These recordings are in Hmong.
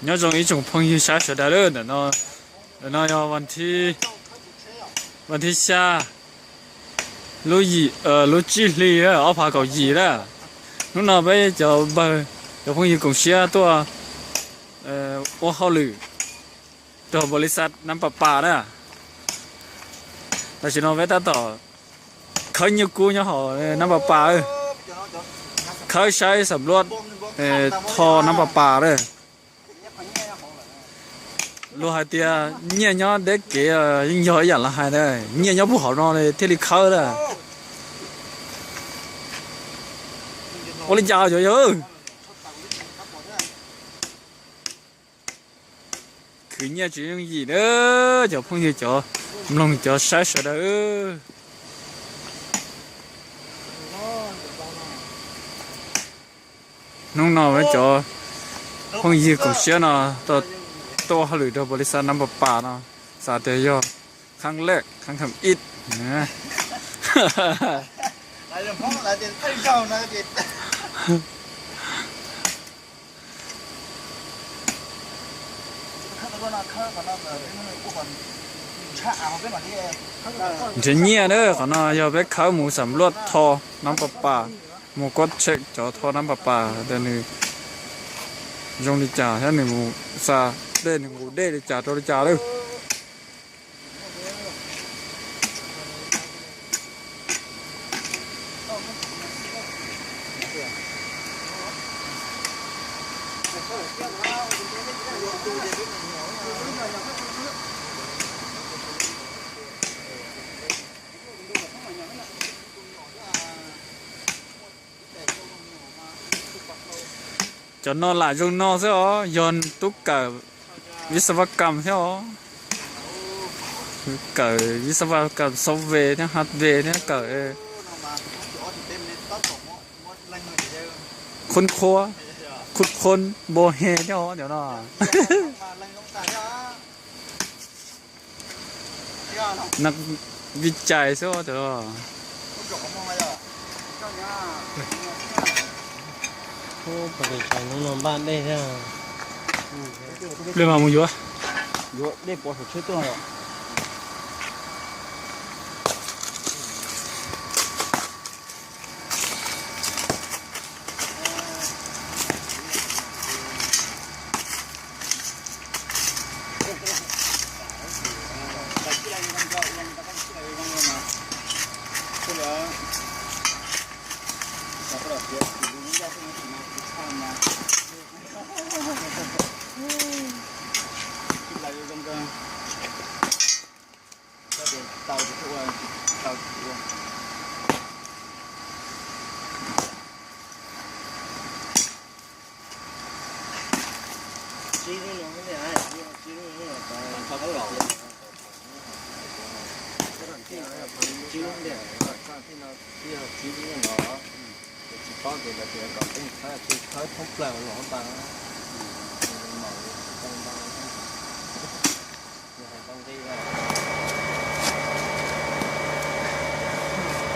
Nyob zoo ib tsoom phooj ywg sawv daws, ntawm no yog vas thib xya, lub tsib hlis ob phav kaum yim na. Hnub no peb cov npawg, cov phooj ywg koom siab tuaj ua hauj lwm rau npaus lis xaj Nab Pas Pas na. Tam sim no peb tab tom khawb nyiaj kub nyob hauv Nab Pas Pas, khawb saib xam luaj tho Nab Pas Pas na. Luag hais tias nyiaj nyob deb kev, yeej yog ib yam li hais na, nyiaj nyob puag hauv no thiaj li khawb na. Ua li cas cov yawg? Khwv nyiaj tsis yooj yim na, cov phooj ywg, cov mloog, cov saib sawv daws. Hnub no peb cov phooj ywg koom siab no tuaj ua hauj lwm rau npaus lis xaj Nab Pas Pas no, xav tias yog qhab lej qhab kham ib. Nrhiav nyiaj na, qhov no yog peb khawb mus xam luaj tho Nab Pas Pas, mus kuaj tshee cov tho Nab Pas Pas tias nws zoo li cas thiab nws mus xa dej, nws nqus dej li cas rau li cas lawm. Cov no lam zoo no xwb os, yog tub kawm vis a va kam thiab os. Kawm vis a va kam xauv ve thiab haj ve thiab kawm khun khuab, khun khun npo he thiab os cov no. Nas vij cais xwb os cov no. Mus yuav.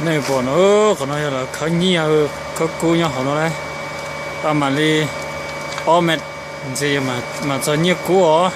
Nej pom no, qhov no yog lawv khawb nyiaj, khawb kub nyob hauv no lauj. Tau mam li ob mev ntxiv yog mam txog nyiaj kub os.